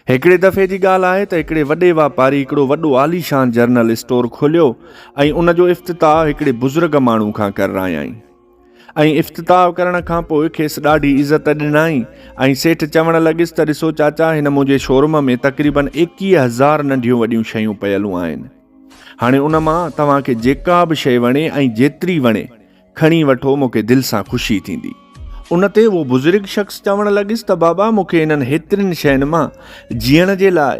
هڪڙي دفعي جي ڳالهه آهي ته هڪڙي وڏي واپاري هڪڙو وڏو عاليشان جنرل اسٽور کوليو ۽ ان جو افتتاح هڪڙي بزرگ ماڻهو کان ڪررايائين ۽ افتتاح ڪرڻ کان پوء کيس ڏاڍي عزت ڏنائين ۽ سيٺ چوڻ لڳس ته ڏسو چاچا هن منهنجي شوروم ۾ تقريبن 21 هزار ننڍيون وڏيون شيون پيلون آهن هاڻي ان مان توهان کي جيڪا به شيء وڻي ۽ جيتري وڻي کڻي وٺو مون کي دل سان خوشي ٿيندي. ان تي اهو بزرگ شخص چوڻ لڳس ته بابا مون کي انهن هيترين شين مان جيئڻ جي لاء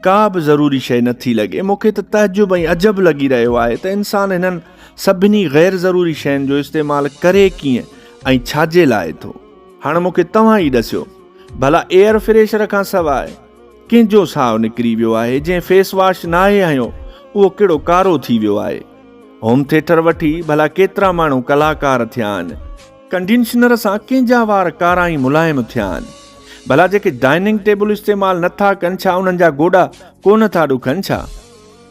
ڪا به ضروري شيء نه ٿي لڳي، مون کي ته تعجب ۽ عجب لڳي رهيو آهي ته انسان هنن سڀني غير ضروري شين جو استعمال ڪري ڪيئن ۽ ڇاجي لاء ٿو. هاڻ مون کي توهان ئي ڏسيو ڀلا ايئر فريشر کان سواء ڪنهن جو ساهه نڪري ويو آهي، جنهن فيس واش ناهي هنيو اهو ڪهڙو ڪارو ٿي ويو آهي. هوم ٿيٽر وٺي ڀلا ڪيترا ماڻهو ڪلاڪار ٿيا آهن. ڪنڊيشنر سان ڪنهن جا وار ڪارا ۽ ملائم ٿيا آهن. ڀلا جيڪي ڊائننگ ٽيبل استعمال نه ٿا ڪن ڇا انهن جا گوڏا ڪونه ٿا ڏکن ڇا؟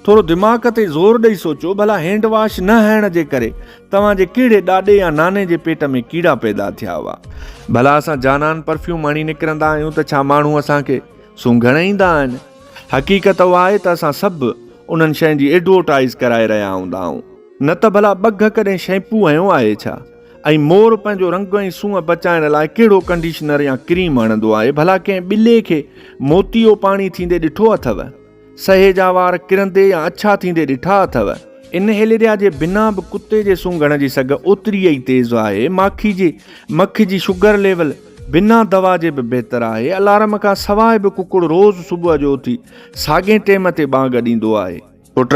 ٿورو دماغ تي زور ڏئي سوچيو ڀلا هينڊ واش نه هڻڻ جي ڪري توهان جي ڪهڙي ڏاڏي يا ناني جي پيٽ ۾ ڪيڙا پيدا ٿيا هئا؟ ڀلا اسان جانان پرفيوم هڻي نڪرندا آهيون ته ڇا ماڻهو اسان کي سونگهڻ ايندا آهن؟ حقيقت اها آهي ته اسان سڀ انهن شين جي ايڊورٽائيز ڪرائي رهيا هوندا آهيون. نه ته ڀلا ٻگهه ڪڏهن شيمپو هنيو آهي ڇا؟ ۽ مور پنهنجو رنگ ۽ سونهن بچائڻ لاء ڪهڙو ڪنڊيشنر يا ڪريم هڻندو آهي؟ ڀلا ڪنهن ٻلي کي موتيو پاڻي ٿيندي ڏٺو اٿئو؟ سهي جا وار ڪرندي يا اڇا ٿيندي ڏٺا اٿئو؟ انهيلريا جي بنا به ڪتي جي سونگهڻ جي سگهه اوتري ئي تيز آهي. ماکي جي مک جي شگر ليول بنا دوا جي به بهتر آهي. الارم کان سواء به ڪڪڙ روز صبح جو اٿي ساڳئين ٽيم تي ٻانگ ڏيندو آهي. پٽ،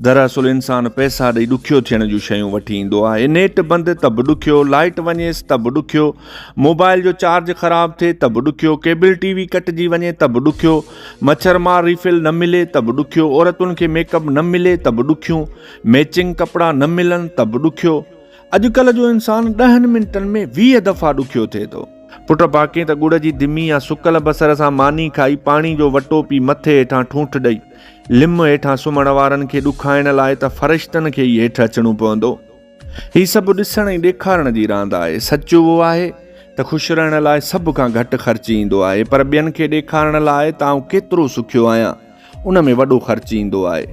دراصل انسان پئسا ڏئي ڏکيو ٿيڻ جون شيون وٺي ايندو آهي. نيٽ بند ته به ڏکيو، لائيٽ وڃيس ته به ڏکيو، موبائل جو چارج خراب ٿئي ته به ڏکيو، ڪيبل ٽي وي ڪٽجي وڃي ته به ڏکيو، مڇر مار ريفل نه ملي ته به ڏکيو، عورتن کي ميڪ اپ نه ملي ته به ڏکيون، ميچنگ ڪپڙا نه ملن ته به ڏکيو. اڄڪلهه جو انسان ڏهن منٽن ۾ 20 دفعا ڏکيو ٿئي ٿو. پٽ باقي ته ڳڙ جي دمي يا سڪل بصر سان ماني کائي پاڻي جو وٽو پي مٿي هيٺان ٺونٺ ڏئي لم هيٺان سمهڻ وارن کي ڏکائڻ لاء ته فرشتن کي ئي هيٺ اچڻو پوندو. هي سڀ ڏسڻ ۽ ڏيکارڻ جي راند آهي. سچ اهو آهي ته خوش رهڻ لاء سڀ کان گهٽ خرچ ايندو آهي پر ٻين کي ڏيکارڻ لاء ته آئون ڪيترو سکيو آهيان ان ۾ وڏو خرچ ايندو آهي.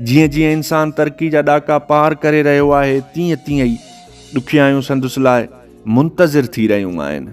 جيئن جيئن انسان ترقي جا ڏاڪا پار ڪري رهيو آهي تيئن تيئن ئي ڏکيائيون سندس لاء منتظر ٿي رهيون آهن.